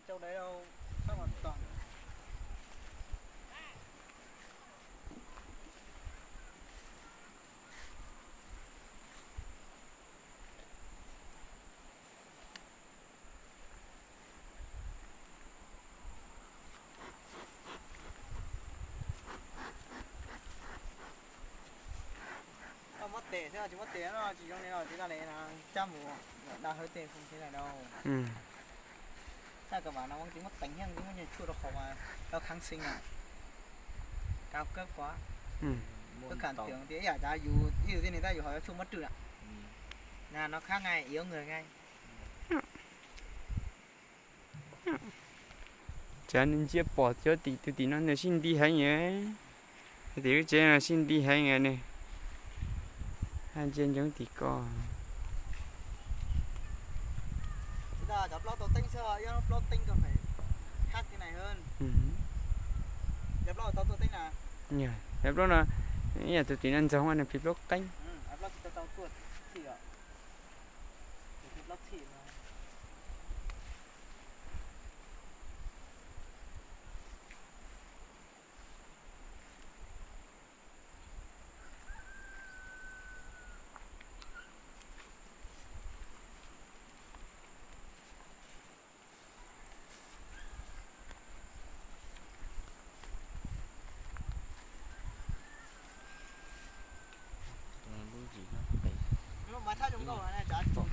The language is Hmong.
Rau dais rau sab mas tog. Muab tes thiab, tsis muab tes no tsis zoo li no, tsis tas li no cab mus da hauv tej foob thiab lawm. Taj kab mas no tsis muab teev thiab, tsis muab nyuag tshuaj rau qhov mas tau kháng sinh na. Cao cấp quá. Tôi cảm tưởng tias ib yam cas yus ib yam li tab yus ho yuav tshuaj muab rwm na. Là nó khác ngay, yếu người ngay. Tsav nws ntsia pom cov tim tus tim no nws sib nti heev. Tim lub tsev no sib nti heev nws. Haj ntsia ntsoov tim ko. Yog plaub no, ib yam tus tim no ntxoog nws phim plaub qeeb. Lub zis no pem. Lub mas tshab zoo nkauj na, tsav tsim